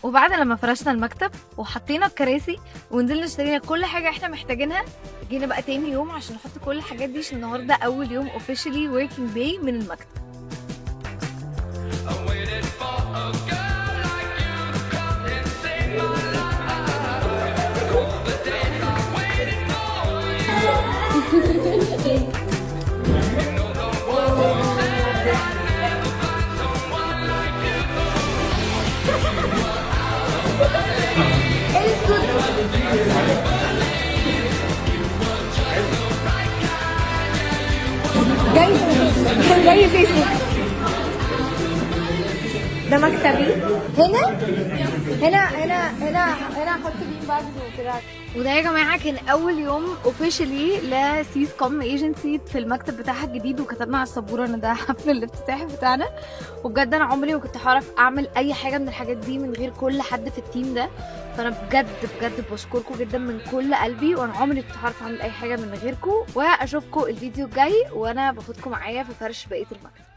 وبعد لما فرشنا المكتب وحطينا الكراسي ونزلنا اشترينا كل حاجة احنا محتاجينها، جينا بقى تاني يوم عشان نحط كل الحاجات دي، عشان النهارده اول يوم officially working day من المكتب. I waited for a girl like you to come and save my life. All the days I waited for you. You know the one who said I'd never find someone like you. You were out of my league. You were just the right kind, yeah, you were جاي جاي فيسبوك. ده مكتبي هنا هنا هنا هنا هنا، احط bean bags وكده. وده يا جماعة كان اول يوم officially لسيس كوم ايجنسي في المكتب بتاعها الجديد، وكتبنا على السبوره ان ده حفل الافتتاح بتاعنا. وبجد انا عمري ما كنت هعرف اعمل اي حاجة من الحاجات دي من غير كل حد في ال team ده، فانا بجد بجد بشكركم جدا من كل قلبي، وانا عمري ما كنت هعرف اعمل اي حاجة من غيركم. واشوفكم الفيديو الجاي وانا باخدكم معايا في فرش بقية المكتب.